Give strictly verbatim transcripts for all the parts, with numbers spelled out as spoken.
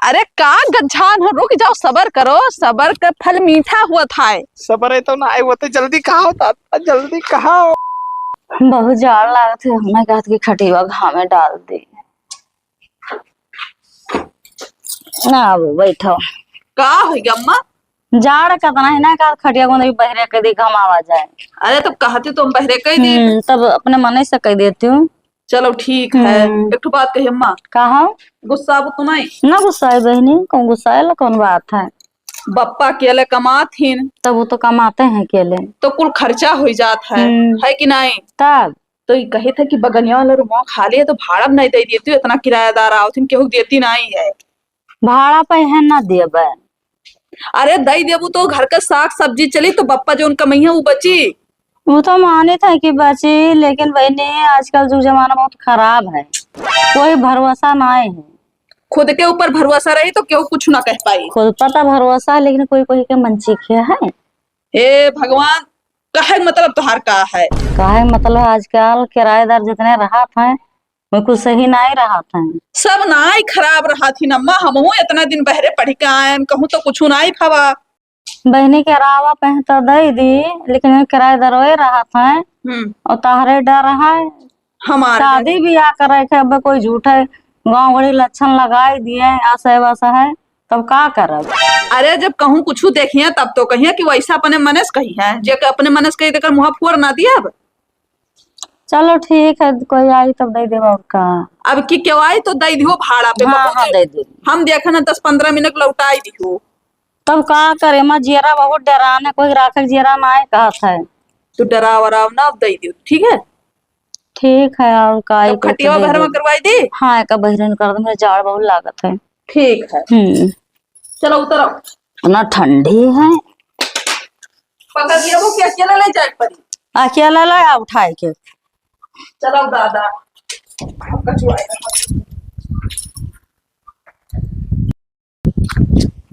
अरे का गंझान हो, रुक जाओ, सबर करो, सबर का फल मीठा होत है। सबर है तो ना आए, वो तो जल्दी कहा होता, जल्दी कहा। बहुत जाड़ लागत है, हमने कहत कि खटिया घामे डाल दे। ना, अब बैठो। का होई अम्मा? जाड़ कतना है ना, का खटिया को नहीं बहरे के दी, घमावा जाए। अरे, तो कहती तो हम बहरे कह दी। हम्म, तब अपने मने से कह देती हूँ। चलो, ठीक है। हम्म। एक ठो बात कही अम्मा। कहा? गुस्सा अब तो नहीं? ना गुस्साए बहनी, कौन गुस्साए ला, कौन बात है? बप्पा अकेले कमात हिन। तब वो तो कमाते हैं अकेले। तो कुल खर्चा हो जात है, हम्म। है कि नहीं? तब? तो ये कहे थे कि बगनिया वाला रूमवा खाली है, तो भाड़ा भी नहीं दे देती, इतना किरायादार आवत हिन, केहू देती नहीं है। भाड़ा पे है ना देबे। अरे, दई देबू तो घर का साग सब्जी चली, तो बप्पा जौन कमइहे, उ बची। वो तो मानित है कि बची, लेकिन बहनी, आजकल जुग जमाना बहुत खराब है, कोई भरोसा नाहीं है। खुद के ऊपर भरोसा रही तो केहू कुछ ना कह पाई। खुद पर तो भरोसा है, लेकिन कोई कोई के मन चीखे है। हे भगवान, कहे मतलब तोहार का है? कहे मतलब आजकल किराएदार जितने रहत हैं, वो कुछ सही नाहीं रहत हैं। सब नाहीं खराब रहत ही अम्मा, हमहू इतना दिन बहरे पढ़ के आयन, कहूँ तो कुछ नाहीं फवा। बहनी के अलावा पहन तो दे दी, लेकिन ये किराएदार वही रहत हैं। हम्म। और तहरे डर है। हमारे शादी ब्याह करे के अब कोई झूठे गाँव गड़ी लक्षण लगाई दिए, ऐसे वैसा है, तब का करब? अरे, जब कहूँ कुछ देखिए, तब तो कहिए कि वैसा अपने मने से कही है, जे के अपने मने से कही, तेकर मुँह फोड़ ना दिए अब। चलो ठीक है, कोई आई तब दे देब, और का। अब की केहू आई तो दे दियो भाड़ा पे, हाँ, बहुत हाँ, दे देब। हम देखे ना, दस पन्द्रह मिनट लौटाई दियो। तब का करे, माँ, जियरा बहुत डेरान है, कोई राखे के जियरा ना आए कहत है। तू डराव वराव ना, अब दे दियो, ठीक है? ठीक है, और का, तब एक खटिया रुपया दे बहरवा दे। करवाई दी? हाँ, एक बहरन कर दे, मेरे जाड़ बहुत लागत है। ठीक है। हम्म। चलो, उतरो। इतना ठंडी है। पकड़ लिया वो, क्या अकेले ले जाए पड़ी? अकेला ले आ उठाए के। चलो दादा, अब कचुआए।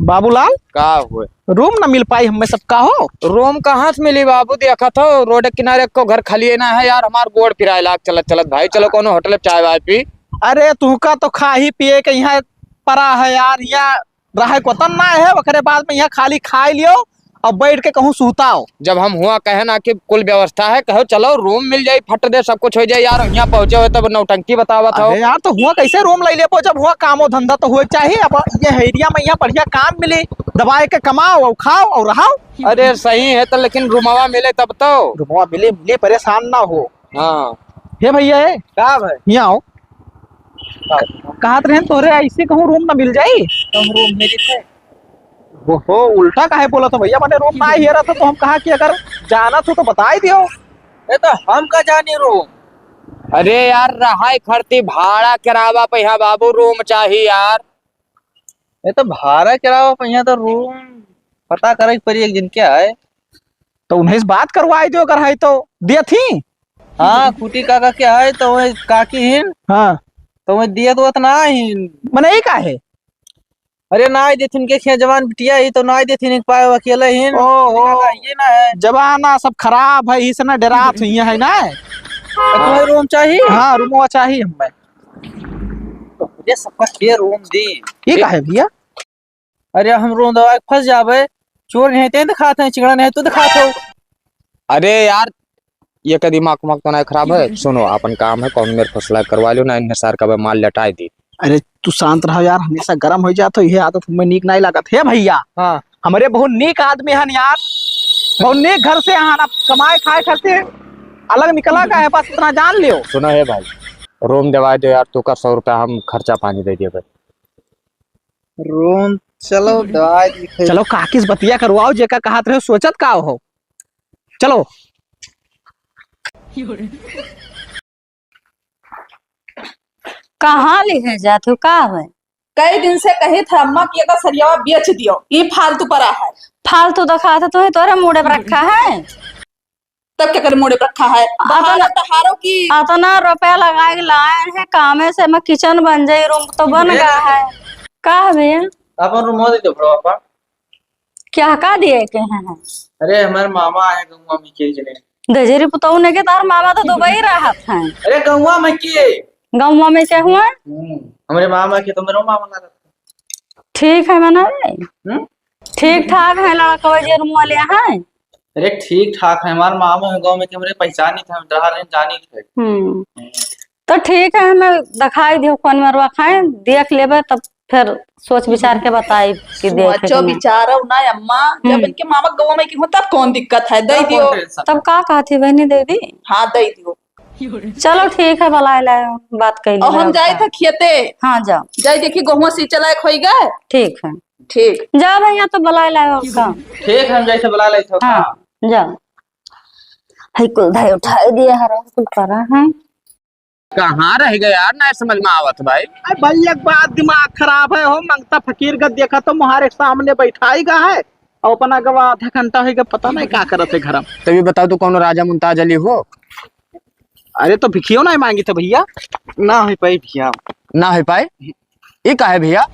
बाबूलाल, का हुए? रूम न मिल पाई हमें सब का हो? रूम कहाँ से मिली बाबू, देखत हो रोड के किनारे को घर खाली है ना है यार, हमार गोड़ पिराए लाग चलत चलत भाई, चलो कोनो होटल में चाय वाय पी। अरे तुहका तो खा ही पिए के यहाँ परा है यार, यहाँ रहे को तन ना है, ओकरे बाद में यहाँ खाली खाए लियो और बैठ के कहूँ सुताओ। जब हम हुआ कहे ना कि कुल व्यवस्था है, कहो चलो रूम मिल जाई, फट दे सब कुछ हो जाए यार, यहाँ पहुँचे हो तब नौटंकी बतावत हो। अरे यार, तो हुआ कैसे रूम ले लेबो जब हुआ कामो धंधा तो हुए चाहिए। अब ये एरिया में यहाँ बढ़िया काम मिली, दबाए के कमाओ और खाओ और रहो। अरे सही है तो, लेकिन रूमवा मिले तब तो। रूमवा मिले, मिले, परेशान ना हो। हाँ। हे भैया, ए, का भाई? हियाँ आओ। का? कहत रहेन तोहरे ऐसे कहूँ रूम ना मिल जाई? हम रूम में रहते। ओहो, उल्टा काहे बोलत हो भैया? माने रूम ना हेरत हो तो हम कहा कि अगर जानत हो तो बताई दियो। ए तो हम का जानी रूम? अरे यार, रहाई खरती भाड़ा किरावा पे यहाँ बाबू रूम चाही यार। ए तो भाड़ा किरावा पे यहाँ तो रूम पता करे के पड़ी एक दिन क्या है। तो उन्हें से बात करवाई दियो अगर है तो। दिया थी? हाँ, खूटी काका के है, तो वही काकी हिन। हाँ। तो वही दियत उयत ना हिन। मने ई का है? अरे ना देथिन के खे जवान बिटिया ही, तो ना देथिन एक पाए अकेले हिन। ओ, ओ। ये ना है। जमाना सब खराब है, इस ना डरात हुई है ना। तो तुम्हें रूम चाहिए? हाँ, रूमवा चाहिए हमें। ये सबका के रूम दी। ये का है भैया? अरे हम रोन दबा के फंस जाबे। चोर नहीं ते दिखात हैं, चिकड़ा नहीं तू दिखात हो। अरे यार, ये का दिमाग उमाग तो नहीं खराब है? सुनो, अपन काम है, कौन मेरे फैसला करवा लो ना, इन्हें सार का बे माल लटाई दी। अरे तू शांत रहो यार, हमेशा गरम हो जात हो, ये आदत हमें नीक नहीं लागत। हे भैया, हाँ। हमारे बहुत नीक आदमी हन यार, बहुत नीक घर से हन, अब कमाए खाए घर से अलग निकला का है, बस इतना जान लियो। सुनो हे भाई, रूम देवाए दो यार, तू का सौ रुपया हम खर्चा पानी दे दिए भाई। रोन, चलो, दवाई लिखे। चलो, काकी से बतिया करवाओ, जेका कहत रहे, सोचत का हो? चलो। कहाँ ले है जात हो, का है? कई दिन से कही था अम्मा कि एका सरियावा बेच दियो, ई फालतू परा है। फालतू दिखात है, तुम्हें तोरे मूड़े पर रखा है। तब क्या कर मोड़े पे रखा है? बहाना अतना, तहारो की। अतना रुपया लगा के लाए हैं, कामे से मैं किचन बन जाई, रूम तो बन गया है। का है भैया? अपन रूम दे दो बड़ो पापा। क्या का दिए के हैं? अरे हमारे मामा आए गौवा में के जने। गजेरी पुतौ ने के तार मामा तो दुबई रहत हैं। अरे गौवा में के? गौवा में के हुआ? हम्म, हमारे मामा के तो मेरे मामा लागत है। ठीक है, मना रे। हम्म? ठीक ठाक है लड़का, जे रूम वाले हैं। अरे ठीक ठाक है, हमार मामा है गाँव में, कि हमरे पहचानी थे, हम डरा रहे जानी थे। हम्म। तो ठीक है, हमें दिखाई दियो कौन मरवा खाए, देख लेबे, तब फिर सोच विचार के बताई कि देखे सोचो कि ना। विचारो ना अम्मा, जब हम्म। इनके मामा गाँव में की हो, तब कौन दिक्कत है, दे तब दियो। कौन tension तब है? का कहती बहनी, दे दी? हाँ, दे दियो। चलो ठीक है, बुलाए लाए, बात कर और हम जाए थे खेते। हाँ, जाओ। जाए देखी, गेहूं सींचे लायक होई गए। ठीक है। ठीक। जा भैया, तो बुलाए लाए उनका। ठीक है, हम जैसे बुला लेते हैं। हाँ, जा। है कुल धाई उठाए दिए, हर कुल करा है। कहाँ रह गए यार, ना समझ में आवत भाई। अरे भाई, एक बात दिमाग खराब है हो, मंगता फकीर का देखा तो मुहारे सामने बैठाई गा है, और अपना गवा आधा घंटा होइगा, पता नहीं का करत है घर में। तभी बताओ, तू कौनो राजा मुमताज अली हो? अरे तो भिखियो ना मांगी थे भैया। ना हो पाई भैया। ना हो पाई? ई काहे भैया?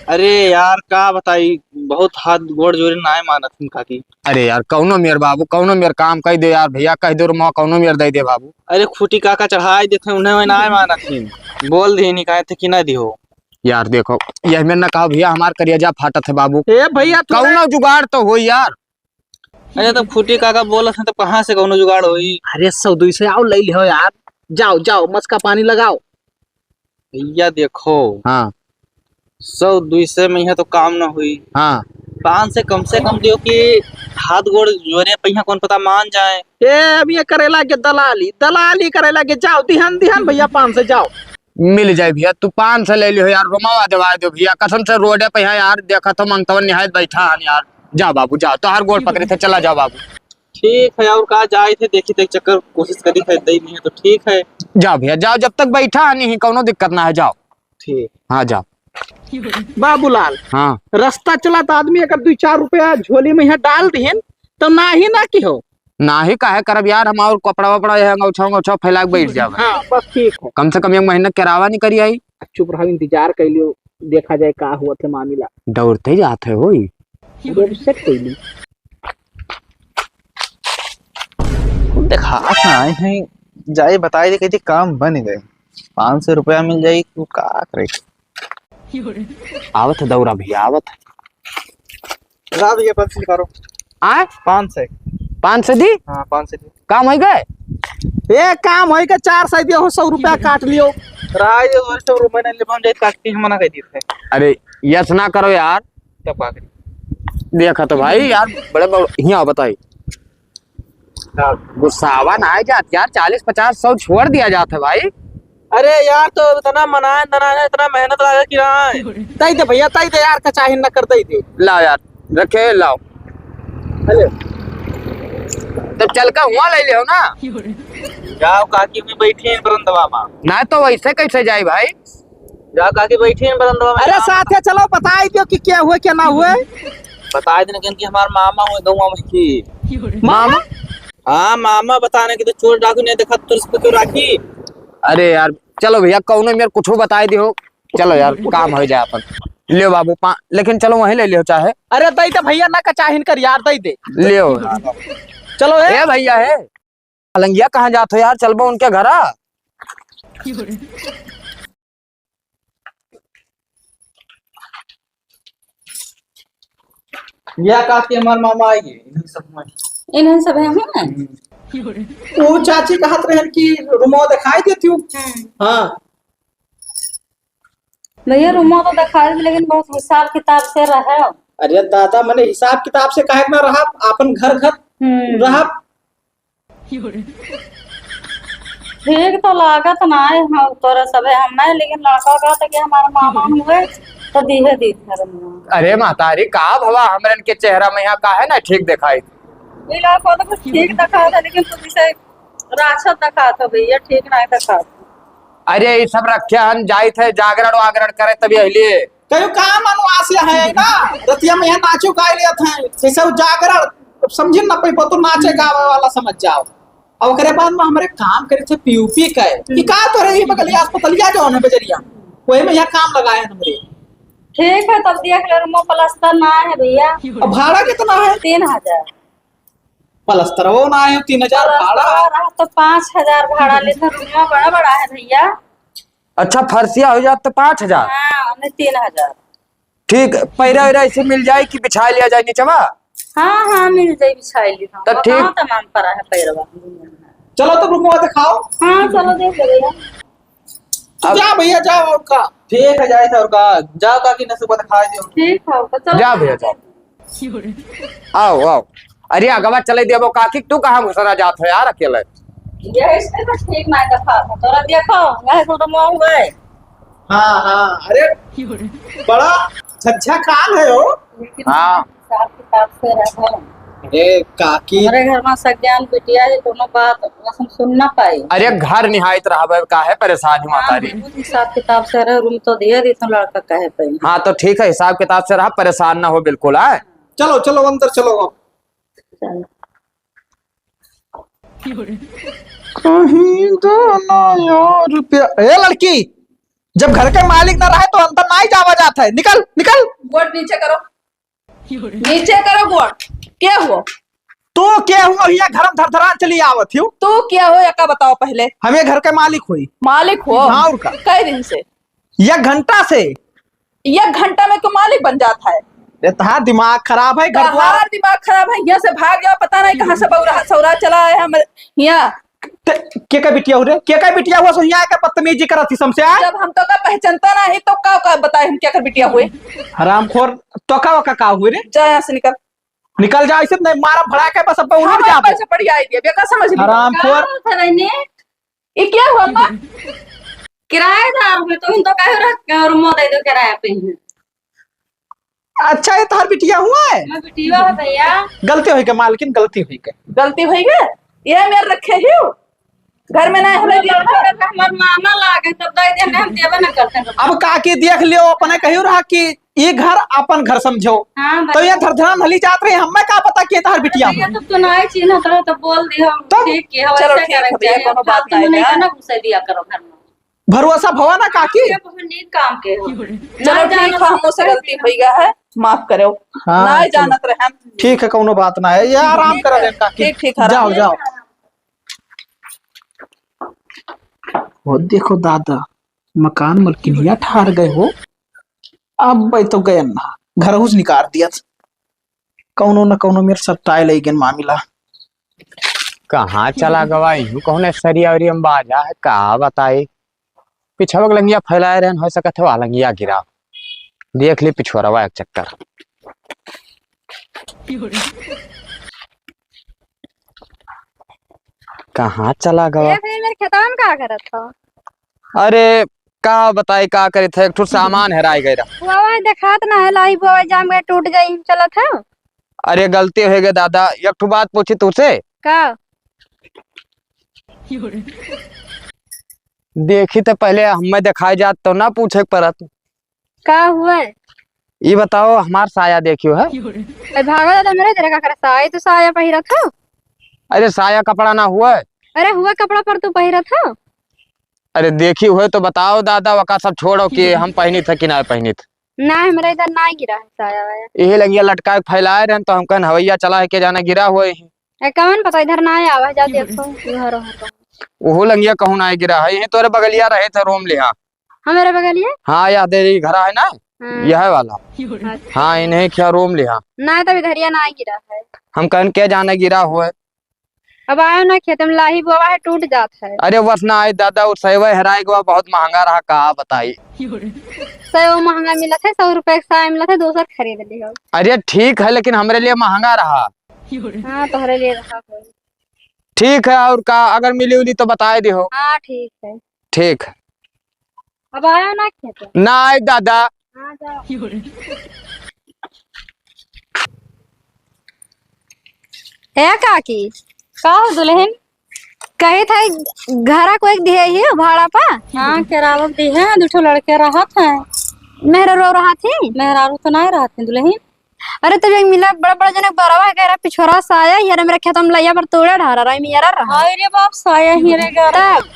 अरे यार, का बताई, बहुत हाथ गोड़ जोरे, नाय मानत हन काकी। अरे यार, कौनो मेर बाबू, कौनो मेर काम कह दे यार भैया, कह दे रे माँ, कौनो मेर दे दे बाबू। अरे खूटी काका चढ़ाई देते, उन्हें वही नाय मानत हन। बोल दी नहीं, कहे थे कि ना दिहो। यार देखो, यह मेर ना कहा भैया, हमार करेजा फाटत है बाबू। ए भैया, तू कौनो जुगाड़ तो हो यार। अरे, तब खूटी काका बोलत हैं, तब कहाँ से कौनो जुगाड़ होई? अरे, सौ दुई सौ आओ, ले लिहो यार। जाओ, जाओ, मचका पानी लगाओ। भैया, देखो। हाँ। सौ दुई सौ में यहाँ तो काम ना हुई। हाँ। पाँच सौ कम से कम दियो कि हाथ गोड़ जोरे पे यहाँ कौन पता मान जाए। ए, अब ये करे लागे दलाली, दलाली करे लागे। जाओ, दिहन, दिहन भैया, पाँच सौ, जाओ। मिल जाए भैया, तू पाँच सौ ले लिहो यार, रोमावा देवा दो भैया, कसम से रोडे पे है यार, देखा तो मंगतवन निहायत बैठा हन यार। जा बाबू, जा, तोहार गोड़ पकड़े थे, चला जा बाबू। ठीक है, और का जाए थे, देखी थे, चक्कर कोशिश करी थे, दे नहीं है तो ठीक है। जा भैया, जाओ, जब तक बैठा है नहीं, कौनो दिक्कत ना है, जाओ। ठीक। हाँ, जाओ। बाबूलाल, हाँ। रास्ता चलत आदमी अगर दुई चार रुपया झोली में यहाँ डाल दिहन, तो ना ही ना की हो। ना ही काहे करब यार, हम और कपड़ा वपड़ा, ये अंगौछा, अंगौछा फैला के बैठ जावे। हाँ, बस ठीक है। कम से कम एक महीना किरावा नहीं करी आई। चुप रहो, इंतजार कर लियो, देखा जाए का हुआ थे मामला। दौड़ते जात है होई। अरे, अब set कर ली। देखा, आए हैं, जाए बताए दे, कहते काम बन गए, पाँच सौ रुपया मिल जाई, तू का करे? आवत है दौरा भैया, आवत है। ला भैया, पाँच सौ निकालो। आय? पाँच सौ। पाँच सौ दी? हाँ, पाँच सौ दी। काम होई गए? ए, काम होई गए, चार सौ दियो हो, सौ रुपया काट लियो। राय और सौ रुपया नहीं ले, हम जाए काट के हम मना कर दिए थे। अरे, यस ना करो यार। तब का करी? देखा तो भाई यार, बड़े बड़े, हियाँ बताई। हाँ। गुस्सावा ना आ जात यार, चालीस पचास सौ छोड़ दिया जात है भाई। अरे यार, तो इतना मनाए, मनाए, इतना मेहनत लगा कि ना। तई दे भैया, तई दे यार, कचाही न कर, तई दे। लाओ यार, रखे, लाओ। अरे। तब चल के हुआ ले लियो ना। जाओ काकी, मैं बैठी हैं बरंदवा में। ना तो वैसे कैसे जाई भाई? जा काकी बैठी हैं बरंदवा में। अरे साथे चलो, बताई दियो कि क्या हुए, क्या ना हुए। बताई देने के कि हमार मामा हुए गौवा में की। मामा? हाँ, मामा बताने की तो चोर डाकू नहीं देखा, तुरस पे तो राखी। अरे यार, चलो भैया, कौनो मेर कुछ बताई दियो। चलो यार, काम हो जाए अपन। लियो बाबू, पा-, लेकिन चलो वहीं ले लियो चाहे। अरे दई दे भैया, ना कचाहिन कर यार, दई दे। लियो। चलो ए। ए भैया, हे। अलंगिया कहाँ जात हो यार? चलबो उनके घरा। या काकी हमार मामा आई है, इन्हीं सब में। इन्हन सब है, हैं? हम्म। वो चाची कहत रहन कि रूमवा दिखाई देती हूँ। हम्म। हाँ। भैया, रूमवा तो दिखाई दे, लेकिन बहुत हिसाब किताब से रहे। अरे दादा, मने हिसाब किताब से काहे ना रहा, आपन घर घर हम्म। रहा। ठीक तो लागत ना है, हाँ, तोरा सबे हम नहीं, लेकिन लड़का कहता कि हमारा मामा हुए, तो दीहे दी घर में। अरे महतारी, का भवा हमरन के चेहरा में यहाँ काहे ना ठीक दिखाई? ये लड़का तो कुछ ठीक दिखा था, लेकिन तू जैसे राक्षस दिखा था भैया, ठीक नहीं दिखा था। अरे, ये सब रखे हन, जाइत है जागरण वागरण करे, तभी अहलिए। कहियो का मनवास है ना, रतिया में यहाँ नाचो गाय लेत हैं, जैसे वो जागरण, अब समझिन ना, पै तो नाचे गावे वाला समझ जाओ। अब ओकरे बाद में हमरे काम करे थे पीयूपी का, कि का तोरे ही बगलिया अस्पतालिया जो है बजरिया, वही में यहाँ काम लगाए हैं हमरे। ठीक है, तब देख ले, रूमो प्लास्टर ना है भैया। अब भाड़ा कितना है? तीन हजार। प्लास्टर वो ना है, तीन हजार भाड़ा। प्लास्टर रहा तो पाँच हजार भाड़ा लेते, रूमो बड़ा बड़ा है भैया। अच्छा, फर्शिया हो जात तो पाँच हजार? हाँ, हमने तीन हजार। ठीक, पैरा वैरा ऐसे मिल जाए कि बिछा लिया जाए नीचवा? हाँ, हाँ, मिल जाए, बिछा ली हम। तो ठीक। कहाँ तमाम पड़ा है पैरवा? चलो तो रूमवा दिखाओ। हाँ, चलो देख ले भैया। तो अब जा भैया, जाओ, और का? ठीक है, जाए थे, और का? जाओ काकी, नसीब दिखा दो। ठीक है, तो चलो। जा भैया, जाओ। आओ, आओ। अरे, अगवा चले देबो काकी, तू कहाँ घुसरा जात है यार अकेले? ये इसने तो ठीक ना दिखा था। तोरा देखो, वह तो रूमवा हुआ है। हाँ, हाँ, अरे, बड़ा झंझा काल है हो। लेकिन हाँ। हिसाब किताब से रहो। अरे काकी। हमरे घर मा सज्ञान बिटिया है, कोनो बात हम सुन ना पाई। अरे घर निहायत रहबे, काहे परेशान हो हाँ, तारी? बहुत हिसाब किताब से रहो, रूम तो दिया दी तो लड़का कहे पे। हाँ तो ठीक है, हिसाब किताब से रहा, परेशान ना हो बिल्कुल, आए। चलो, चलो, अंदर चलो अब। चलो। कहीं दो ना यार रुपया। ए लड़की, जब घर के मालिक ना रहे तो अंदर ना ही जावा जात है। निकल, निकल। गोड़ नीचे करो, नीचे करो गोड़। के हुआ? तू के हुआ? हिया घर में धरधरान चली आवत हियो। तू के हो, एका बताओ पहले। हम ये घर के मालिक होई। मालिक हो? हाँ, और का? कई दिन से? एक घंटा से। एक घंटा में तू मालिक बन जात है? ये तहार दिमाग खराब है, घर द्वार। तहार दिमाग खराब है, यहाँ से भाग जाओ, पता नहीं कहाँ से बौरा सौरा चला आया है हमरे यहाँ। ते, के का बिटिया हो रे? के का बिटिया हुआ सो यहाँ के बदतमीजी करत ही हमसे, आय? जब हम तो का पहचानता नहीं तो का, का बताए हम के का बिटिया हुए? हरामखोर, तो का, का, का हुए रे? जा यहाँ से निकल। निकल जा, ऐसे नहीं मारा भड़ा के बस अब उड़ हाँ, जा। बस बढ़िया आइडिया, बेकार समझ ली। हरामखोर। का होत है बहनी? ये क्या हुआ माँ? किराएदार हुए तो हम तो कहे रख और मो दे दो किराया पे ही। अच्छा, ये तोहर बिटिया हुआ है? मैं बिटिया है भैया। गलती हुई के मालकिन, गलती हुई के। गलती हुई के? ये मेरे रखे ही हो? घर में नहीं हमें दिया था। हमार मामा लागे तब दे दे, हम देबे ना करते हैं। अब काकी देख लियो, अपने कहियो रहा कि ये घर अपन घर समझो। हाँ, तो ये धरधरान हली जात रही, हमें का पता कि ये तोहर बिटिया भैया हो? तब तो नहीं चिन्हत रहो तो बोल दियो। तो ठीक है, चलो वैसे ठीक है भैया, कोनो बात नहीं है। ना घुसे दिया करो घर में। भरोसा भवा ना काकी। ये बहुत नीक काम के हो। चलो ठीक है, हमसे गलती हो गया है, माफ करो। हाँ, ना चलो। जानत रहे हम। ठीक है, कोनो बात ना है, ये आराम कर ले काकी। ठीक, ठीक, आराम जाओ, करो। जाओ। वो देखो दादा, मकान मलकिनिया ठार गए हो। अब भाई तो गए ना, घर हुस निकाल दिया। कौनो न कौनो मेरे सट्टाए लइगन मामिला। कहाँ चला गवा, यूं कौन सरिया उरिया में बाजा है, का बताई। पिछवा के लंगिया फैलाए रहन, हो सकत है वह लंगिया गिरा। देख ली पिछुआरवा एक चक्कर। कहाँ चला गवा? ए भैया, मेरे खेतवा में का करत हो? अरे, का बताई, का करित है, एक ठो सामान हेराय गए रहा। वो वही देखात ना है, लाही बोआ जाम गए, टूट गई, चलत है। अरे, गलती हो गई दादा, एक ठो बात पूछी तुझसे। का? देखी तो पहले हमें देखाई जात तो ना पूछे के परत। का हुआ? ई बताओ, हमार साया देखियो है? अरे भागो दादा, मेरे तेरे का करे साया, तू साया पहिरत हो? अरे साया कपड़ा ना हुआ? अरे हुआ कपड़ा पर तू पहिरत हो? अरे देखी हुए तो बताओ दादा, वका सब छोड़ो कि हम पहिनित है कि ना पहिनित। ना, हमरा इधर ना गिरा है साया वाया। यही लंगिया लटका के फैलाए रहन तो हम कहन हवैया चला है के जाने गिरा हुए ही। ए, कौन पता, इधर ना आवा है, जा देखो, घर वहाँ पर। ओहो लंगिया कहूँ ना गिरा है, यही तोरे बगलिया रहे थे रोम लिहा। हमारे बगलिया? हाँ, यह देरी घरा है ना, हाँ। यह वाला। अच्छा। हाँ, इन्हें क्या रोम लिहा। ना, तब इधरिया ना गिरा है। हम कहन के जाने गिरा हुए। अब आयो ना खेत में, लाही बोवा है, टूट जात है। अरे बस ना आए दादा, वो सैवा हेराए गवा, बहुत महंगा रहा, का बताई। सैवा महंगा मिलत है, सौ रुपए का साया मिलत है, दोसर खरीद लिहो। अरे ठीक है, लेकिन हमरे लिए महंगा रहा। हाँ, तोहरे लिए रहा होई। ठीक है, और का, अगर मिली उली तो बताए दिहो। हाँ, ठीक है। ठीक। अब आयो ना खेत। ना आए दादा। हाँ, जाओ। ए काकी। का हो दुल्हन? कही था घरा कोई दिहे ही भाड़ा पा? हाँ, किराया दिहे, दू ठो लड़के रहत हैं। मेहरारू रहत ही? मेहरारू तो नहीं रहत हैं दुल्हन। अरे तब एक मिला बड़ा बड़ा जने बरवा कह रहा पिछोरा साया, यार मेरे खेत में लैया पर तोड़े ढारा रहा, मेरा रहा। हाय रे बाप, साया ही रे गा। तब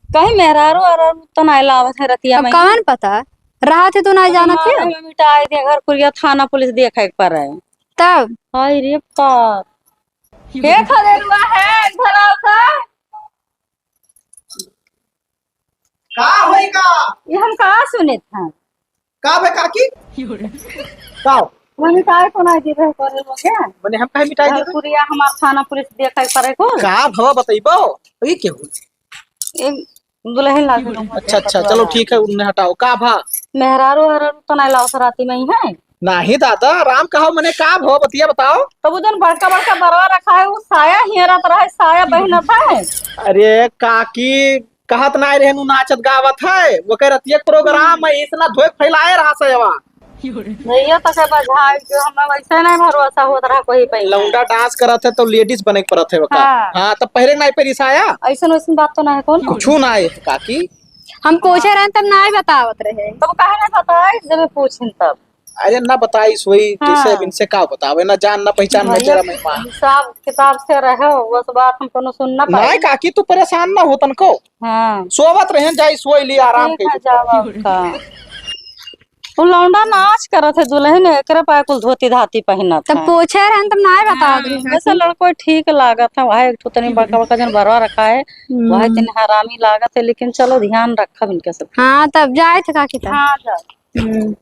कहीं मेहरारू और तो नहीं लावत है रतिया अब में। कवन पता, रात है तो नहीं जानत है। मारे में मिटाई दे घर कुरिया, थाना पुलिस देखे के पड़े। तब? हाय रे बाप। के खदेरुआ है, इधर आओ तो। का होई का? ये हम कहाँ सुने था? का भे काकी? का? मने काहे को ना दे रहे करे हो क्या? मने हम काहे मिठाई दे रहे? कुरिया हमार थाना पुलिस देखा करे को। का भवा बतइबो? ई के हो? एक दुलहिन लागे। अच्छा, अच्छा, चलो ठीक है, उन्हें हटाओ। का भा? मेहरारू हरारू तो नहीं लाओ सराती में ही है। नाही दादा, आराम कहो, मने का भो, बतिया बताओ। तब वो जन बड़का बड़का बरवा रखा है, वो साया हियरत रहे, साया बहिनत है। अरे काकी, कहत नाय रहनु नाचत गावत है, वो कह रतिया प्रोग्राम है, इतना धोए फैलाए रहा सयवा। भैया तो कह बजाए जो हमें वैसे नहीं भरोसा होत रहा कोई पे। लौंडा डांस करत है तो लेडीज बने के परत है वका। हाँ। हाँ, तब पहले नहीं पहली साया। ऐसन वैसन बात तो नहीं है कौन? कुछ ना है काकी। हम पूछे रहन तब नाय बतावत रहे। तब काहे ना बताए जब पूछन तब? अरे ना बताई सोई, हाँ। जैसे अब इनसे का बतावे, ना जान ना पहचान ना भैया, तेरा मेहमान। हिसाब किताब से रहो, वो सब बात हम कोनो सुन ना पाए। नाय काकी तू परेशान ना हो तनको। हाँ। सोवत रहन जाई सोई ली आराम ठीक है, कर। जाओ आपका। वो लौंडा नाच करत है दुलहिन, एकरे पाए कुल धोती धाती पहिनत तब है। पूछे रहन तब नाय बतावत रहे। वैसे लड़को ठीक लागत है, वह एक ठो तनी बड़का बड़का जन बरवा रखा है, हम्म। वह तनी हरामी लागत है, लेकिन चलो ध्यान रखब इनके सब। हाँ, तब जाए थे काकी तब। हाँ, जाओ। हम्म।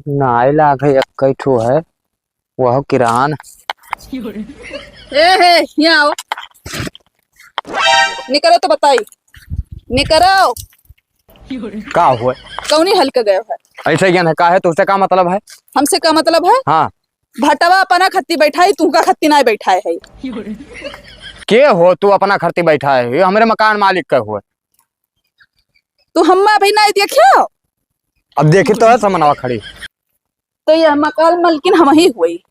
नाय लागे, एक्कै ठो है, वह किरान। ए हे, यहाँ आओ। निकरो तो बताई। निकरो। का हुआ? कौनी हल के गयो है? ऐसे ज्ञान है, का है? तुमसे का मतलब है? हमसे का मतलब है? हाँ। भटवा अपना खत्ती बैठाई, तू का खत्ती नाय बैठाए है। के हो तू अपना खत्ती बैठाए? ये हमरे मकान मालिक का हुआ। तू हम्मा अभी नाय देखियो? अब देखी तो है समनवा खड़ी। तो ये मकान मालकिन हम ही हुई।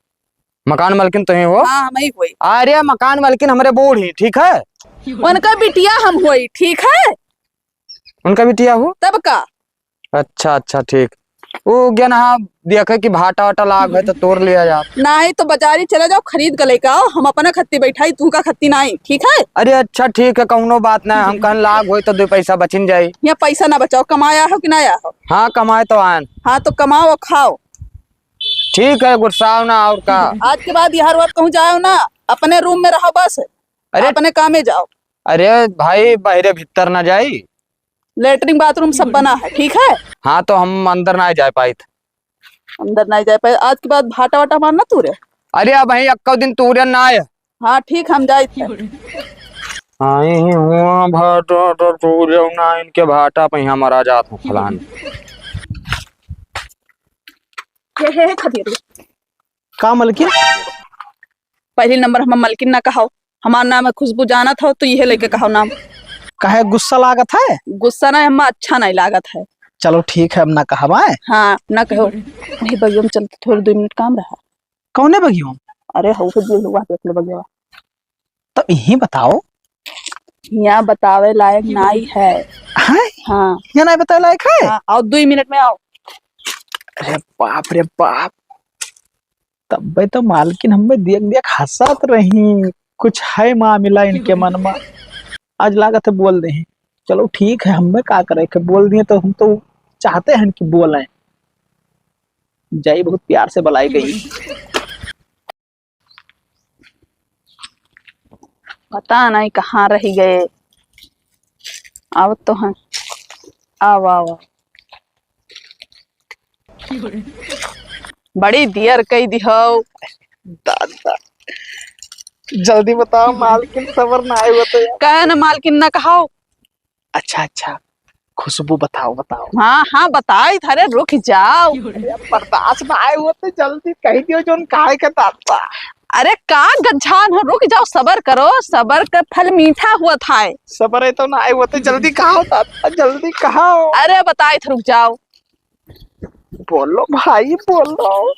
मकान मालकिन तो ही हो? हाँ, हम ही हुई। अरे मकान मालकिन हमरे बूढ़ी, ठीक है? उनका बिटिया हम हुई, ठीक है? उनका बिटिया हो? तब का? अच्छा, अच्छा, ठीक। वो ज्ञान हाँ देखे कि भाटा वाटा लाग है तो तोड़ लिया जात। नहीं तो बाजारी चले जाओ, खरीद के लेके आओ, हम अपना खत्ती बैठाई, तू का खत्ती नहीं, ठीक है? अरे अच्छा ठीक है, कौनो बात नहीं, हम कहन लाग होई तो दो पैसा बचिन जाई। यहाँ पैसा ना बचाओ, कमाया हो कि ना आया हो? हाँ, कमाए तो आयन। हाँ, तो कमाओ और खाओ। ठीक है, गुस्साओ ना और का। आज के बाद यहाँ रोड कहूँ जाओ ना, अपने रूम में रहो बस, अरे अपने कामे जाओ। अरे भाई, बाहरे भीतर ना जाई। लेटरिन बाथरूम सब बना है, ठीक है? हाँ, तो हम अंदर ना जाए पाइत। अंदर ना जाए पाइत। आज के बाद भाटा वाटा मारना तू रे। अरे अब भाई, अक्को दिन तू रे ना आए। हाँ, ठीक, हम जाइत है। आई हुआ भाटा तो तू रे ना, इनके भाटा पे यहाँ मरा जात हूँ फलान। ये है, है खदेरू। का मलकिन? पहली नंबर हम मलकिन ना कहो, हमार नाम है खुशबू, जानत हो तो यह लेके कहो नाम। काहे गुस्सा लागत है? गुस्सा ना, हमें अच्छा नहीं लागत है। चलो ठीक है, अब ना कहब आए। हाँ, ना कहो। अरे बगिया में चल, थोड़े दो मिनट काम रहा। कौने बगिया में? अरे हऊ से दिल हुआ, देख ले बगिया। तो यही बताओ। यहाँ बतावे लायक नाई है। हैं? हाँ। यहाँ नाई बतावे लायक है? हाँ, आओ, दो मिनट में आओ। अरे बाप रे बाप, तब्बे तो मालकिन हमें देख देख हंसत रही। कुछ है मामला इनके मन में। आज लागत है बोल दे। चलो ठीक है, हमें का करे के, बोल दिए तो हम तो चाहते हैं कि बोलें। जाई बहुत प्यार से बुलाई गई। पता नहीं कहाँ रह गए। आवत तो हैं। आओ, आओ, आओ। बड़ी देर कई दिहो। दादा, जल्दी बताओ, मालकिन सबर ना आए हुआ तो यार। कहे ना, मालकिन ना कहो। अच्छा, अच्छा, खुशबू बताओ, बताओ। हाँ, हाँ, बताई थारे, रुक जाओ। अरे, अब बर्दाश्त ना आए हुआ तो जल्दी कही दियो, जोन काहे के दादा। अरे, का गंजान हो, रुक जाओ, सबर करो, सबर का फल मीठा हुआ था। सबर है तो ना आए हुआ तो जल्दी कहो दादा, जल्दी कहो। अरे, बताई थे, रुक जाओ। बोलो भाई, बोलो।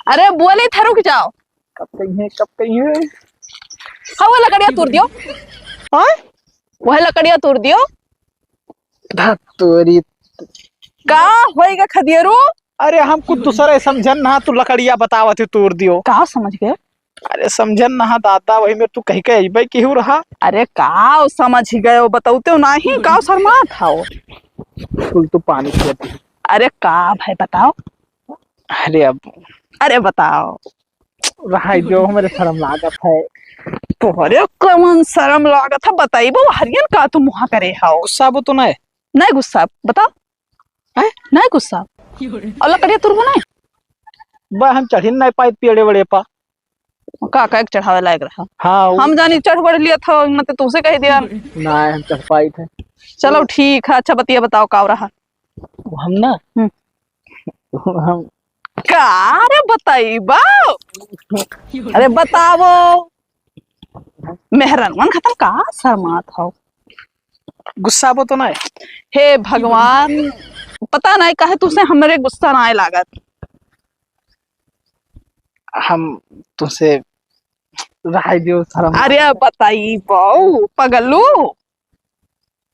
अरे, बोली थे, रुक जाओ। कब कही है, कब कही है? हाँ, वो लकड़िया तोड़ दियो। हाँ? वह लकड़िया तोड़ दियो। धत तोरी। का होइगा खदियरू? अरे हम कुछ दूसरा समझन ना, तू लकड़िया बतावत है तोड़ दियो। का समझ गए? अरे समझन ना दादा, वही में तू कही के अइबे केहू रहा। अरे का समझ गए, बताउते हो नहीं, का शर्मात हो? कुल तू पानी पियत है। अरे का भाई बताओ। अरे अब। अरे बताओ। रहाई जो, हमरे शर्म लागत है। तोहरे कौन शर्म लागत है, बताइबो हरियन का तू मुहा करे हो? गुस्सा वो तो ना है। नहीं गुस्सा, बताओ। हैं? नहीं गुस्सा। और लकड़िया तुरबो नहीं? बा, हम चढ़ी नहीं पाए पेड़े वेड़े पा। का, का एक चढ़ावे लायक रहा। हाँ, वो हम जानी चढ़ बढ़ लिया था, मैं तो तुमसे कह दिया। नहीं, हम चढ़ पाई थे। चलो ठीक है, अच्छा बतिया बताओ, का रहा? वो हम ना, हम्म। हम का रे बताइबा? अरे बताओ। मेहरनवन खतम का शर्मात हो? गुस्सा वो तो ना है। हे भगवान, पता नहीं काहे तुझसे हमरे गुस्सा ना आए लागत। हम तुझसे रहाई दियो शर्म। अरे बताइबो पगलू।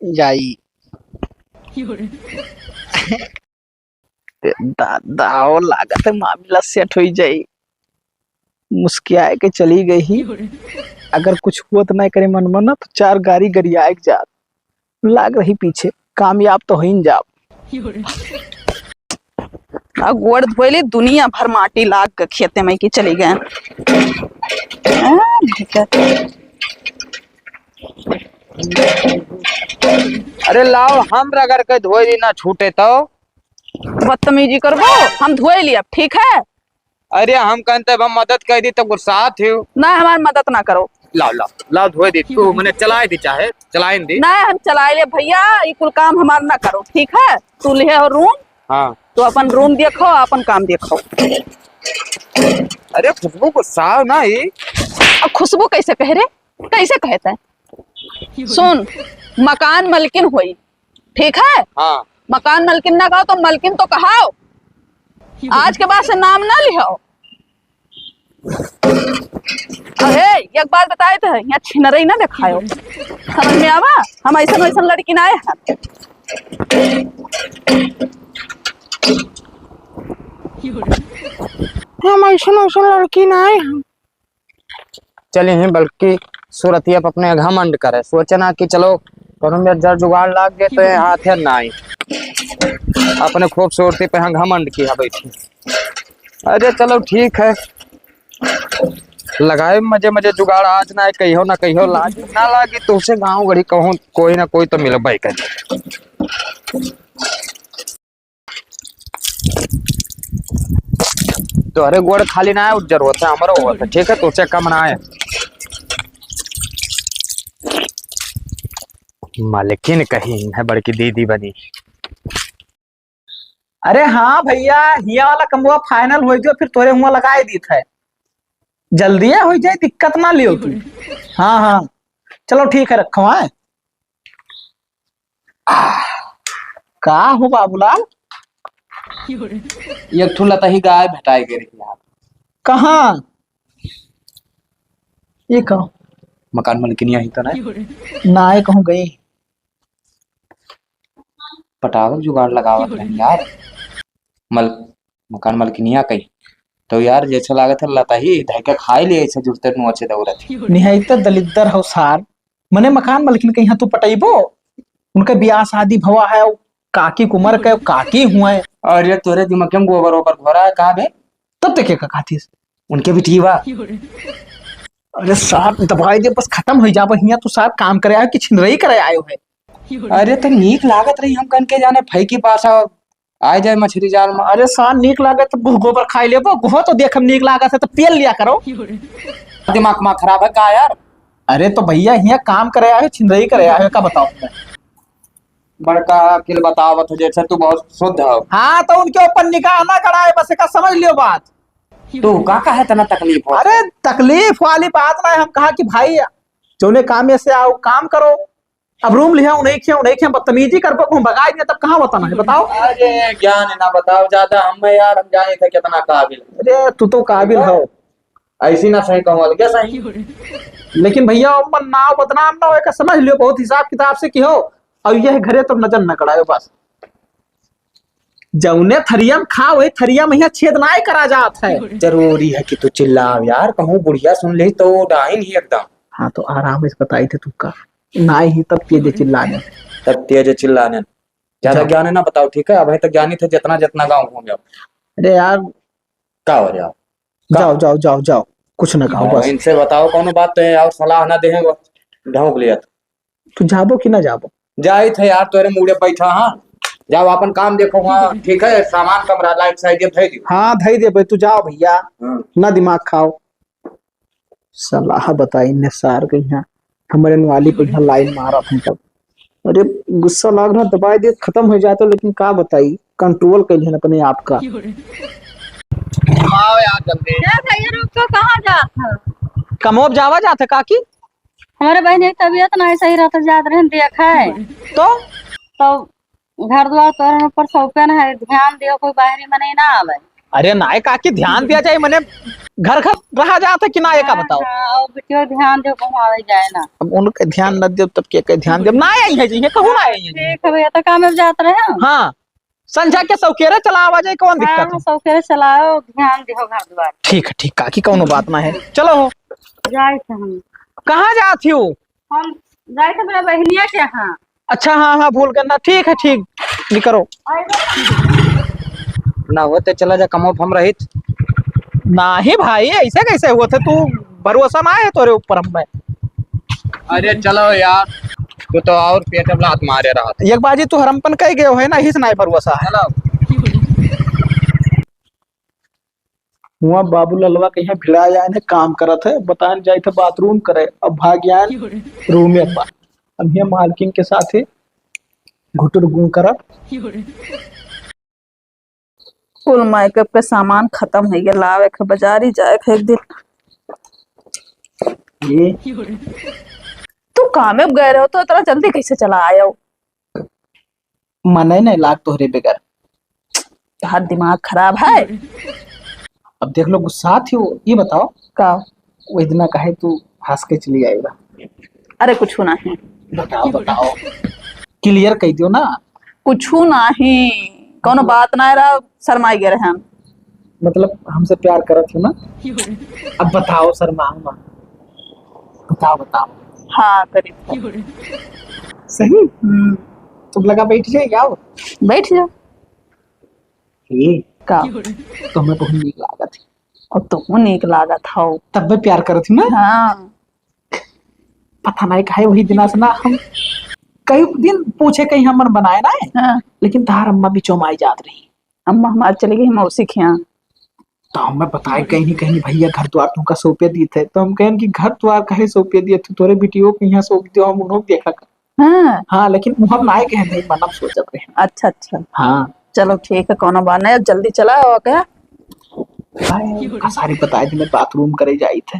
जाई। दादा, ओ लागत है मामला सेट होई जाई। मुस्कियाए के चली गई ही। अगर कुछ हुआ तो नहीं करे मन मन, तो चार गारी गरियाए के जात। लाग रही पीछे, कामयाब तो होइन जाब। आ गोड़ धोए ले, दुनिया भर माटी लाग के खेते में की चली गए। हाँ, दिक्कत। अरे लाओ, हम रगड़ के धोए दी ना छूटे तो। बदतमीजी करबो, हम धोए लिया, ठीक है? अरे हम कहते अब हम मदद कर दी तो गुस्सा थी। ना, हमार मदद ना करो। लाओ, लाओ, लाओ धोए दी, तू मने चलाए दी, चाहे चलाए दी। ना, हम चलाए ले भैया, ये कुल काम हमार ना करो, ठीक है? तू लिहे हो रूम, हाँ। तो अपन रूम देखो, अपन काम देखो। अरे खुशबू गुस्सा ना ही। अब खुशबू कैसे कहे रे? कैसे कहता है? सुन, मकान मलकिन होई, ठीक है? हाँ। मकान मलकिन ना कहो तो मलकिन तो कहाओ। आज के बाद से नाम ना लिहो। अरे, एक बात बताए तो है, यहाँ छिनरई ना दिखायो। समझ में आवा? हम ऐसन वैसन लड़की ना आए हैं। हम ऐसन वैसन लड़की ना आए हैं। चली ही बल्कि सूरतिया पे अपने घमंड करे, सोचे ना कि चलो कौनो में जर जुगाड़ लाग गए तो ये हाथ है ना आई, अपने खूबसूरती पे यहाँ घमंड की है बैठी। अरे चलो ठीक है, लगाए मजे मजे जुगाड़, आज ना कहियो ना कहियो लागी ना लागी, तुझसे गाँव गढ़ी कहूँ कोई ना कोई तो मिलबे करे। तोहरे गोड़ खाली ना है, उज्जर होता है, हमरो होता है, ठीक है, तुझसे कम ना है। मालकिन कहीं है, बड़की दीदी बनी। अरे हाँ भैया, हिया वाला कमवा फाइनल हो जो, फिर तोरे हुआ लगाए दीत है, जल्दी हो जाए, दिक्कत ना लियो तू। हाँ हाँ, चलो ठीक है, रखो। हाँ, आह, का हो बाबूलाल? एक ठो लतही गाय भेटाई गई रही यार। कहाँ? ये कहाँ? मकान मलकिनिया ही तो ना? ना, ये कहूँ गई। पटावक जुगाड़ लगावत रही यार। मल-, मकान मलकिनिया कही। तो यार, जैसे लागत है लतही धइके खाई ले, ऐसे जुरते नोचे दौड़त। निहायत दलिद्दर हो सार। मने मकान मलकिन के यहाँ तू पटइबो? उनके बियाह शादी भवा है, काकी के उमर के, काकी हुए। अरे तोरे दिमाग में गोबर ओबर घोरा है का बे? तब ते के का खातिस? उनके भी ठीक बा। अरे सार, दबाई दे, बस खतम हो जाबो। हियाँ तू सार काम करे आयो कि छिनरई करे आयो है? अरे तो नीक लागत रही, हम कन के जाने फैकी पासा आए जाए मछरी जाल में। अरे सार, नीक लागत तो गो-, गोबर खाई लेबो, गोहो तो देख हम नीक लागत है तो पेल लिया करो। दिमाग मा खराब है का यार? अरे तो भैया, हियाँ काम करे आए हो, छिनरई करे आए हो, का बताओ? बड़का अकिल बतावत हो, जैसे तू बहुत शुद्ध हो। हाँ, तो उनके ऊपर निगाह ना गड़ाए, बस एका समझ लियो बात। तू का कहे तना तकलीफ हो? अरे, तकलीफ वाली बात ना है, हम कहा कि भाई, जौने काम में से आओ, काम करो। अब रूम लिया, उन्हें खिया, उन्हें खिया, बदतमीजी कर, हम भगाई दिया, तब कहाँ वतन है, बताओ? अरे, ज्ञान ना बताओ ज्यादा, हम यार, हम जाने थे कितना काबिल। अरे, तू तो काबिल हो। ऐसी ना सही कहूँ, अलगे सही। लेकिन भैया, ओमन नाव बदनाम ना होए का समझ लियो, बहुत हिसाब किताब से किहो। और यह घरे तो नजर न गड़ायो बस। जौने थरिया में खा, वही थरिया में यहाँ छेद नाय करा जात है। जरूरी है कि तू चिल्लाव यार, कहूँ बुढ़िया सुन ले तो डाइन ही एकदम। हाँ, तो आराम से बताई थे तुमका। नाय ही तब तेज चिल्लाने। तब तेज चिल्लाने। ज्यादा जाओ। ज्ञान है ना बताओ, ठीक है? अभी तक ज्ञानी थे, जितना, जितना गाँव घूम जाओ। अरे यार। का हो जाओ? का? जाओ, जाओ, जाओ, जाओ। कुछ ना कहो, जाओ, बस। इनसे बताओ, कौनो बात तो है, और सलाह ना दे, ढोंक लिया तो। तू जाबो कि ना जाबो? जाइत है यार, तोरे मुड़े बैठा, हाँ। जाओ, आपन काम देखो, हाँ, ठीक है, सामान कमरा लाइट साइड धई दियो। हाँ, धई देबे, तू जाओ भइया, हाँ। ना दिमाग खाओ। सलाह बताई ने सार के यहाँ, हमरे नवाली पे यहाँ लाइन मारत हैं तब। अरे, गुस्सा लाग रहा, दबाई दे, खतम होइ जात, लेकिन का बताई, control कइले हन अपने आप का। आओ यार, जल्दी। ए भइया, रुक तो, कहाँ जात है? कमोब जावा जात है, काकी? हमरे बहिन के तबियत नाहीं सही रहत, जात रहन देखाए। तो? तो घर द्वार तोहरे ऊपर सौंपे न है, ध्यान दियो, कोई बाहरी मनई ना आवे। अरे नाहीं काकी, ध्यान दिया जाए, मने घर घर रहा जात है कि ना, ये का हाँ, बताओ? हाँ, और बिटियो ध्यान दियो, कहूँ आवे जाए ना। अब उनके ध्यान न दियो, तब के, के ध्यान दियो? ना आई है जी, ये कहूँ ना आई है जी। ठीक है भइया, तो काम में जात रहे हम। हाँ, संझा के सौकेरे चला आवा जाए, कौन हाँ, दिक्कत है? हाँ, सौकेरे चलाओ, ध्यान दियो घर द्वार। ठीक है, ठीक काकी, कौनो बात ना है, चलो हो। जाए थे हम। कहाँ जात हो? हम जाए थे अपने बहिनिया के यहाँ। अच्छा, हाँ, हाँ, भूल गए ना। ठीक है, ठीक, निकरो। ना होते चला जा, कमो फम रहित। नाहीं भाई, ऐसे कैसे हुआ था? तू भरोसा ना है तोरे ऊपर हम में। अरे चलो यार, तू तो और पेट में लात मारे रहा था। एक बाजी तू हरमपन कह गए हो है ना, हिस ना भरोसा है। चलो। हुआ बाबू ललवा के यहाँ भिड़ा जाए ने काम करत है, बतान जाए थे बाथरूम करे, अब भाग जाए रूमे पर। अब ये मालकिन के साथ ही घुटुर गुं करब। कुल मेकअप के सामान खतम होइ गया, लावे के बाजारी जाए के एक दिन। ये तू कामे गए रहो तो इतना जल्दी कैसे चला आयो? मने नहीं लाग तोहरे बगैर। तोहार दिमाग खराब है। अब देख लो, गुस्सा थी वो। ये बताओ, का? वो इतना काहे तू हंस के चली आई बा? अरे, कुछ नाहीं। बताओ, बताओ, clear कह दियो ना। कुछ नाहीं, कौनो बात ना रहा, शर्माई गए रहे हम। मतलब, हमसे प्यार करत हो ना? अब बताओ, शर्माओ ना। बताओ, बताओ। हाँ, करीब। सही? हम्म। तुम लगा बैठ जाए, आओ। बैठ जाओ। ये का? तो हमें बहुत नीक लागत है। और तुम नीक लागत हो। तब मैं प्यार करत हूँ ना? हाँ। पता नहीं काहे वही दिना से ना हम कई दिन पूछे कहीं हमन बनाए ना है। हाँ। लेकिन तार अम्मा बीचों में आई जात रही। अम्मा हमार चली गई मौसी के यहाँ। तो हमें बताए कहीं नहीं, कहीं भैया घर द्वार तुमका सौंपे दी थे, तो हम कहें कि घर द्वार कहे सौंपे दिए, तू तोरे बिटियों के यहाँ सौंप दियो, हम उन्हों देखा कर। हाँ। हाँ, लेकिन मुँह में ना कहे नहीं, मन में सोचत रहे। अच्छा, अच्छा। हाँ। चलो ठीक है, कौनो बात नहीं, अब जल्दी चला हो क्या? भाई, का सारी बताए थे, मैं बाथरूम करे जाई थे।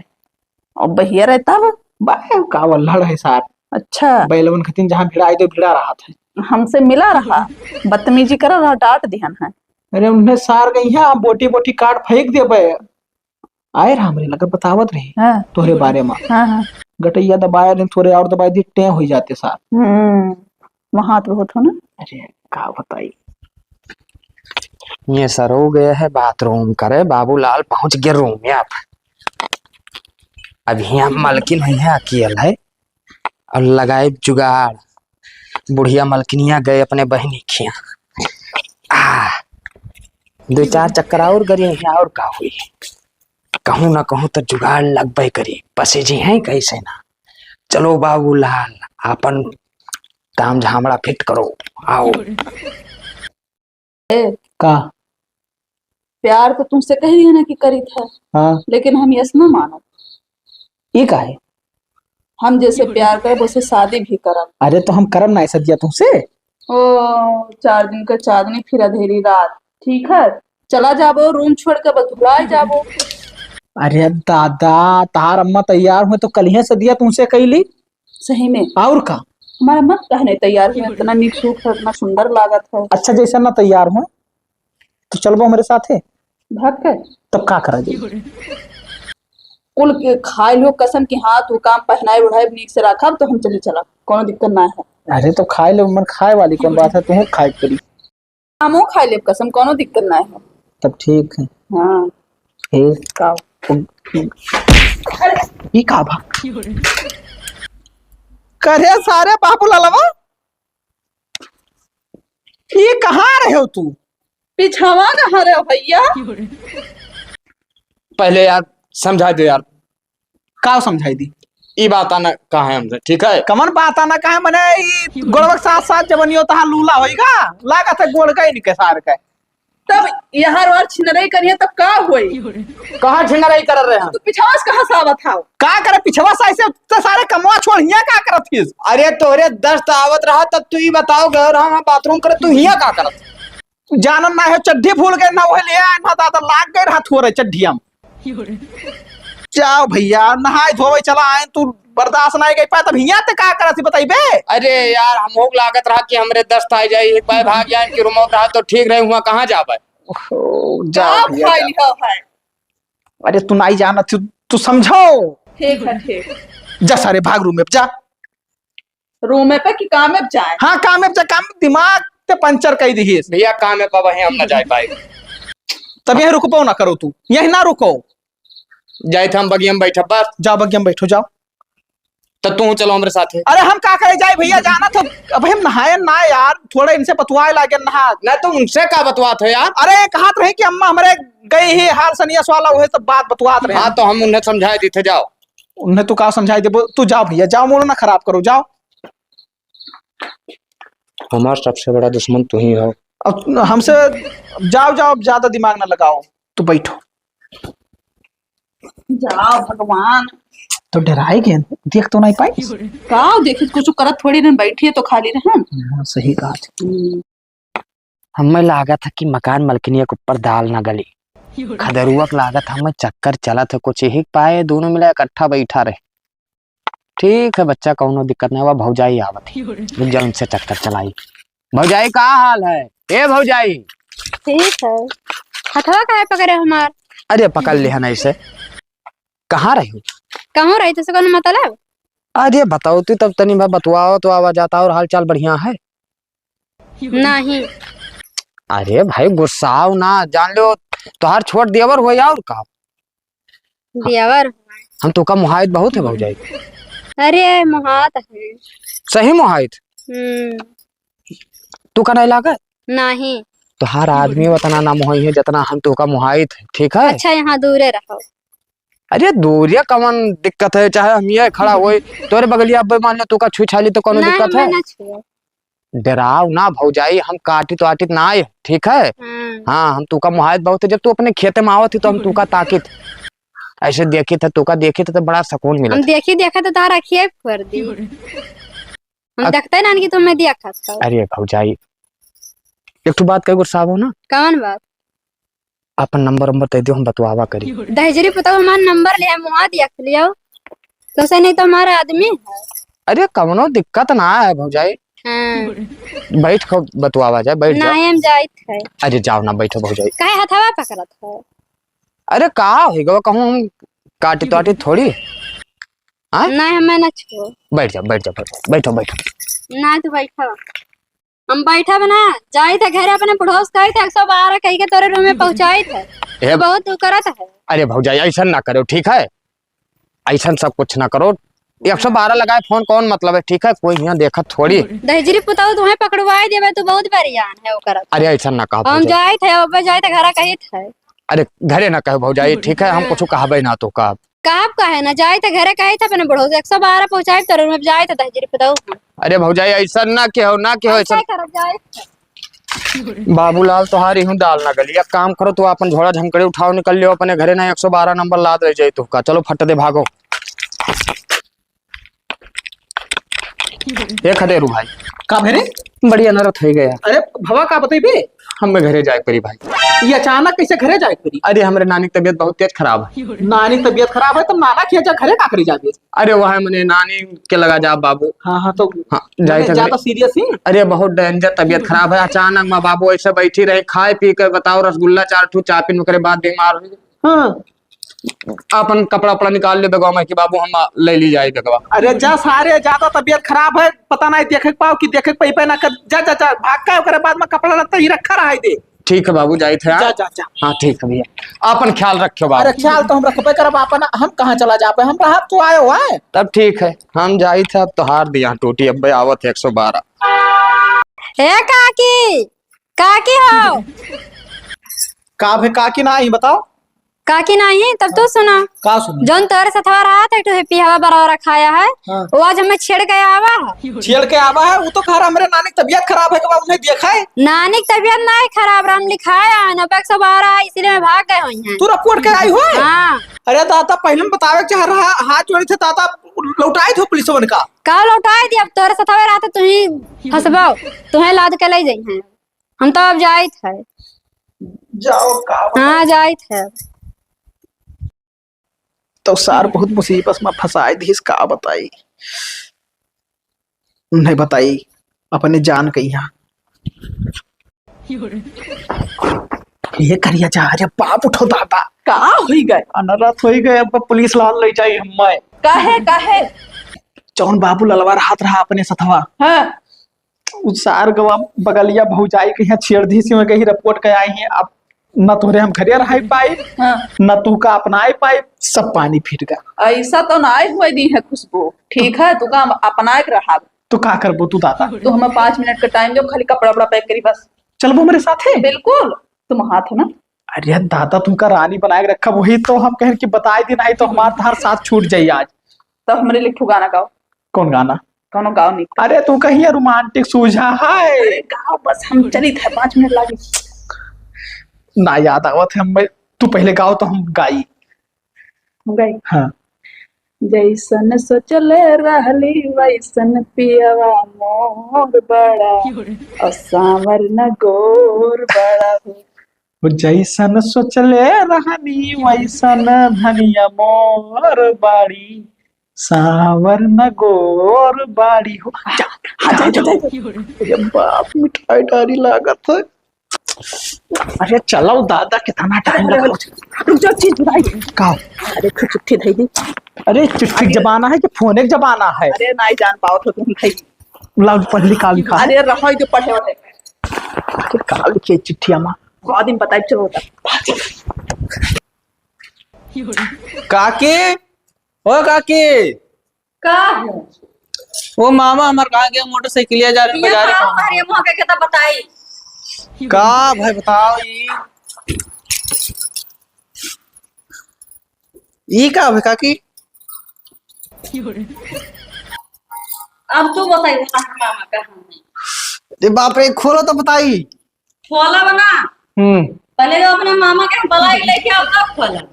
और भैया रहता बा? भाई, का वो लड़ है सार। अच्छा। बैलवन खतिन जहाँ भिड़ा दे, भिड़ा रहा था। हमसे मिला रहा, बदतमीजी कर रहा, डांट दिहन है। अरे, उन्हें सार गई है, बोटी बोटी काट फेंक देबे। आए रहा हमरे लगे, बतावत रही। हाँ। तोहरे बारे में। हाँ, हाँ। गटैया दबाए रहे, थोड़े और दबाए दी, टें हो जाते सार। हम्म, वहाँ तो बहुत हो ना। अरे, का बताई। ये सरो गए है बाथरूम करे, बाबूलाल पहुँच गए रूम में। अब, अब यहाँ मलकिन हुई है, अकेल है। और लगाए जुगाड़, बुढ़िया मलकिनिया गए अपने बहिनी खिया। आ, दो चार चक्कर और गरी हैं, और का हुई, कहूँ ना कहूँ तो जुगाड़ लगबे करी, पसेजी हैं कैसे ना। चलो बाबूलाल, आपन काम झामड़ा फिट करो, आओ। ए, का? प्यार तो तुमसे कह रही है ना कि करी था, हाँ। लेकिन हम यस ना मानब। ये का है? हम जैसे प्यार करब, वैसे शादी भी करब। अरे, तो हम करब ना ऐसा दिया तुमसे। ओ, चार दिन का चांदनी फिर अधेरी रात, ठीक है? चला जाबो, रूम छोड़ के बस भुलाए जाबो। अरे दादा, तार अम्मा तैयार हुए तो कल ही से दिया तुमसे कैली। सही में। और का? हमारा मन कहने तैयार हुए, इतना नीक सूट है, इतना सुंदर लागत है। अच्छा, जैसे ना तैयार हुए, तो चलबो हमरे साथे। भाग के? तब का करा जाई? कुल के खाए लो कसम कि हाँ, तू काम पहनाए उढ़ाए नीक से रखब, तो हम चले चला, कोनो दिक्कत ना है। अरे, तो खाए लो, मन खाए वाली कौन बात है, तुम्हें खाए पड़ी। हमहू खाए लेब कसम, कौनो दिक्कत ना है। तब ठीक है। हाँ। हे। का? अरे, ई का बा? करे सारे बाबू ललवा, ई कहाँ रहे हो तू? पिछावा कहाँ रहे हो भैया? पहले यार समझा दे यार। का समझाई दी? ई बात आना कहा है हमसे, ठीक है? कमन बात आना कहा है, मने ई गोड़वा के साथ साथ जबनियो तहा लूला होइगा, लागत है गोड़ गई निके सार के। तब यहाँ रोज छिनरई करिए तब का होई? कहाँ छिनरई कर रहे हैं? तू पिछवा से कहाँ से आवत हाव? का करे पिछवा से ऐसे तो सारे कमवा छोड़ हियाँ का करत हिस? अरे तोहरे दस्त आवत रहा तब तू ई बताओ गए रहा हम बाथरूम करत तू हियाँ का करत? जानन ना है चड्ढी भूल गए ना वह ले आए ना दादा लाग गए हाथ हो रहे चड्ढिया में। जाओ भैया नहाए धोवे चला आए तू बर्दाश्त ना गई पाए तब हियाँ ते का करत ही बताइबे? अरे यार हम लोग लागत रहा कि हमरे दस्त आ जाए एक बार भाग जाए कि रुमौत रहा तो ठीक रहे हुआ कहाँ जाबे? ओहो, जाओ का भैया, खाई जाओ। लिहा है? अरे तू नाई जाना तू, तू समझाओ। ठीक है ठीक। जा सारे भाग रूम में जा। रूम में पे कि काम में जाए? हाँ काम में जा, काम दिमाग ते पंचर कर दी भैया काम में पावा हम ना जाए पाए। तब यहीं रुकबो ना करो तू, यहीं ना रुको। जाए थे हम बगिया में बैठब बस। जाओ बगिया में बैठो जाओ। तो तू चलो हमरे साथे। अरे हम का करे जाए भैया जाना था। अब हम नहाए ना यार थोड़ा इनसे बतुआए लागे नहा। ना तो उनसे का बतुआत है यार? अरे कहत रही कि अम्मा हमरे गई ही हाल सनियस वाला हुए तो बात बतुआत रहे। हाँ तो हम उन्हें समझाए दी थे जाओ। उन्हें तू का समझाए दे तू जाओ भैया जाओ मूड ना खराब करो जाओ। हमार सबसे बड़ा दुश्मन तू ही हो। अब हमसे जाओ जाओ ज्यादा दिमाग ना लगाओ। तू बैठो। जा भगवान। तो डराए गए न, देख तो नहीं पाई। का देखित कुछ करत थोड़ी दिन बैठी है तो खाली रहन। हाँ, सही बात। हम्म। हमें लागत है कि मकान मलकिनिया के ऊपर दाल ना गली। खदरुआ के लागत हमें चक्कर चलत है कुछ ही पाए दोनों मिला इकट्ठा बैठा रहे। ठीक है बच्चा कौनो दिक्कत नहीं हुआ भौजाई आवत है। रुक जा उनसे चक्कर चलाई। भौजाई का हाल है? ए भौजाई। ठीक है। हथवा काहे पकड़े हमार? अरे पकड़ लिहन ऐसे। कहाँ रही? कहूँ रही तुसे कौनो मतलब? अरे बताओ तू तब तनी भा बतुआओ तो आवा जाता और हाल चाल बढ़िया है? नहीं। अरे भाई गुस्साओ ना जान लो। तोहार छोट देवर हो और का? देवर। हम तो का मुहायत बहुत है भौजाई। अरे मुहात है। सही मुहायत? हम्म। तू का नहीं लागत? नहीं। तोहार आदमी उतना ना मोहई है जितना हम तो का मुहायत है ठीक है? अच्छा यहाँ दूरे रहो। अरे दूरिया कवन दिक्कत है चाहे हम ये खड़ा होए तोरे बगलिया अब मान ले तू का छुई छाली तो कौनो नहीं, दिक्कत है? ना छुए। डराओ ना भौजाई हम काटित वाटित ना आए ठीक है? हाँ। हाँ हम तू का मुहायत बहुत है जब तू अपने खेते में आवत ही तो हम तू का ताकित ऐसे देखित है तू का देखित है तो बड़ा सुकून मिला। हम देखी देखा तो तारा रखिए कर दी। हम अ- देखते ना कि तुम्हें दिया खास कर। अरे भौजाई एक ठो बात कह गुस्सा हो ना। कौन बात? अपन नंबर नंबर दे दियो हम बतवावा करी। दहजरी पुतौ हमार नंबर ले मुहा दिया लियो। तो से नहीं तो हमारा आदमी है। अरे कवनो दिक्कत ना है भौजाई। हाँ। बैठ को बतवावा जाए बैठ जाओ। नहीं हम जाइत है। अरे जाओ ना बैठो भौजाई। काहे हथवा पकड़त है? अरे का हो गवा कहूँ हम काटी ताटी थोड़ी। हाँ? नहीं हमें ना छुओ। बैठ जाओ बैठ जाओ बैठो बैठो। नहीं तो बैठो। हम बैठब ना, जाइत है घरे अपने बुढ़ऊ से कहित है, एक सौ बारह कहि के तोरे रूम में पहुँचाइत है। ए, तो बहुत तू करत है। अरे भौजाई, ऐसन ना करो, ठीक है? ऐसन सब कुछ ना करो। एक सौ बारह लगाए फोन, कौन मतलब है, ठीक है? कोई यहाँ देखत थोड़ी। दहिजरी पुताऊ तुम्हें पकड़वाए देबे, तू बहुत बरियान है ओकर। अरे ऐसन ना कहो हम भौजाई। जाइत है, अब जाइत है, घरा कहित है। अरे घरे ना कहो भौजाई, ठीक है? हम हाँ। कुछ कहबे ना तो का। का आप कहे ना, जाए त घरे कहे त अपने बुढ़ऊ से एक सौ बारह पहुँचाए त रूम में जाए त दहिजरी पुताऊ। अरे भौजाई, ऐसा ना कहो, ना कहो, ऐसा ऐसा। करब जाए। बाबूलाल, तोहार इहूँ दाल ना गली। एक काम करो, तू अपन झोला झंकड़ी उठाओ, निकल लियो अपने घरे, ना एक सौ बारह नंबर लाद रह जाई तुहका। चलो फट दे, भागो। ए खदेरू भाई। का भरे? बड़ी अनरथ हो गया। अरे भवा, का बतइबे? हमें घरे जाए परी भाई। ये अचानक कैसे घरे जाए परी? अरे हमरे नानी की तबीयत बहुत तेज खराब है। नानी की तबीयत खराब है तो नाना के जा घरे का करी जाबे? अरे वह मने नानी के लगा जा बाबू। हाँ, हाँ, तो हाँ, जाए मने थे ज्यादा घरे। सीरियस ही? अरे बहुत डेंजर तबीयत खराब है। अचानक माँ बाबू ऐसे बैठी रहे, खाए पी के बताओ रसगुल्ला चार ठू चापिन ओकरे बाद बीमार हो गए। हाँ। अपन कपड़ा उपड़ा निकाल ले बेगवा में कि बाबू हम ले ली जाए बेगवा। अरे जा सारे, ज्यादा तबीयत खराब है, पता नहीं देखे के पाओ कि देखे के पइबे ना कर। जा, जा, जा, भाग का ओकरे बाद में कपड़ा लत्ता ही रखा रहा है दे। ठीक है बाबू, जाइत है। जा, जा, जा। हाँ, ठीक है भैया, अपन ख्याल रखियो बाबू। अरे ख्याल तो हम रखबे करब अपन, हम कहाँ चला जाबे, हम रहब तो आए हुआ है। तब ठीक है, हम जाइत है, अब तोहार दिया टूटी, अब्बे आवत है एक सौ बारह। ए काकी, काकी हो। का भे काकी ना आई बताओ? काकी नहीं, तब तू सुना। का सुना? जौन तोरे सथवा रहा था, एक ठो हिप्पी हवा बड़ा रखाया है, हाँ। वो आज हमें छेड़ के आवा है। छेड़ के आवा है? वो तो घर हमरे नानी की तबीयत खराब है, के बाद उन्हें देखा है। नानी की तबीयत नहीं खराब, राम लिखाया है, नब्बे एक सौ बारह है, इसीलिए मैं भाग गए हुई हैं। तू रिपोर्ट के आई हो? हाँ। अरे दादा, पहले में बतावे के चाह रहा, हाथ जोड़ी थे दादा, लौटाई थे पुलिस वन का। का लौटाई दी? अब तोरे सथवा रहा था, तू ही फंसबो, तुम्हें लाद के ले जाई हैं। हम तो अब जाइत है। जाओ, का बताई? हाँ, जाइत है। तो सार बहुत मुसीबत में फंसाए दिस, का बताई? नहीं बताई, अपने जान के यहाँ। ये करिया जा, अरे बाप उठो दादा। का होई गए? अनरथ होई गए, अब पुलिस लाल ले जाई हमें। काहे, काहे? जौन बाबू ललवा रहत रहा अपने सथवा। हाँ। उ सार गवा बगलिया भौजाई के यहाँ छेड़ दिस, मैं कहीं रिपोर्ट के आई हैं, अब न तोहरे हम घरे रहाई पाई, हाँ। न तू का अपनाए पाई, सब पानी फिर गया। ऐसा तो ना आए हुए दी है खुशबू, ठीक है, तू का हम अपनाए के रहा। तो का करबो तू दादा? तू हमें पाँच मिनट का टाइम दो, खाली कपड़ा वपड़ा पैक करी बस। चलबो मेरे साथे? बिल्कुल, तुम हाथ हो ना। अरे दादा, तुमका रानी बनाए के रखा, वही तो हम कहें कि बताए दी, नहीं तो हमार तहार साथ छूट जाई आज। तब हमरे लिए एक ठो गाना गाओ। कौन गाना? कौनो गाओ नहीं। अरे तू कहिया रोमांटिक सूझा है। अरे गाओ बस, हम चली थे, पाँच मिनट लागी। ना याद आवत है हमें, तू पहले गाओ तो हम गाई। हम गाई? हाँ। जैसन सोचले रहली वैसन पियवा मोर बड़ा, और सांवर न गोर बड़ा हो। वो जैसन सोचले रहनी वैसन धनिया मोर बाड़ी, सांवर न गोर बाड़ी हो। जा, हाँ, जा, जा, जा, जा। जा। अरे बाप, मिठाई डारी लागत है। अरे चलो दादा, कितना टाइम अरे, लगा। रुक जाओ, चीज बताई। का? अरे, फिर चिट्ठी धई दी। अरे, चिट्ठी के जमाना है कि फोन के जमाना है? अरे, नहीं जान पाओ तो तुम भाई। लाओ, पढ़ ली, का लिखा है? अरे, रहो, ये पढ़े वाले। आखिर का लिखे चिट्ठिया में? बहुत दिन बताई, चलो बता। काकी, ओ काकी। का है? वो मामा हमार कहाँ गया, मोटरसाइकिलिया जा रहे हैं ये बाजारे। का कहाँ? अरे, मुँह के तो बताई। का भाई बताओ ई? ई का भाई काकी? अब तू बताई, वो हमार मामा कहाँ है? अरे बाप रे, खोलो तो बताई। खोलब ना। हम्म। पहले तो अपने मामा के बुलाई लेके आओ, तब खोलब।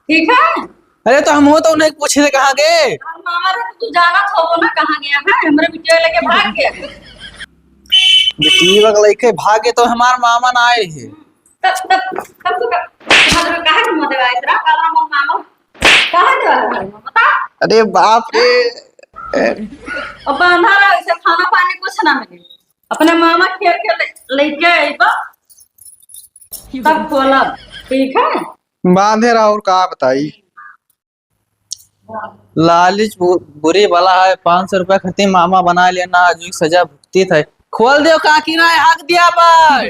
ठीक है? अरे तो हम हो तो उन्हें पूछे थे कहाँ गए? और मामा रे, तू जानत होबो ना कहाँ गया है, हमरे बिटिया लेके भाग गया। बिटिया के लेके भागे तो हमार मामा ना आए हैं। तब, तब, तब तू का, मतलब काहे के मुँह देवाए तेरा? काला मन मामा, काहे देवाए तेरा? बता। अरे बाप रे। अब बांधा रहा, इसे खाना पानी कुछ ना मिले। अपने मामा खेल के ले, लेके आइबा, तब खोलब, ठीक है? बांधे रहा और का बताई। लालिच बु-, बुरी बला है, पाँच सौ रुपया खातिर मामा बना लेना, आज सजा भुगती था। खोल दियो काकी ना, हक दिया पर।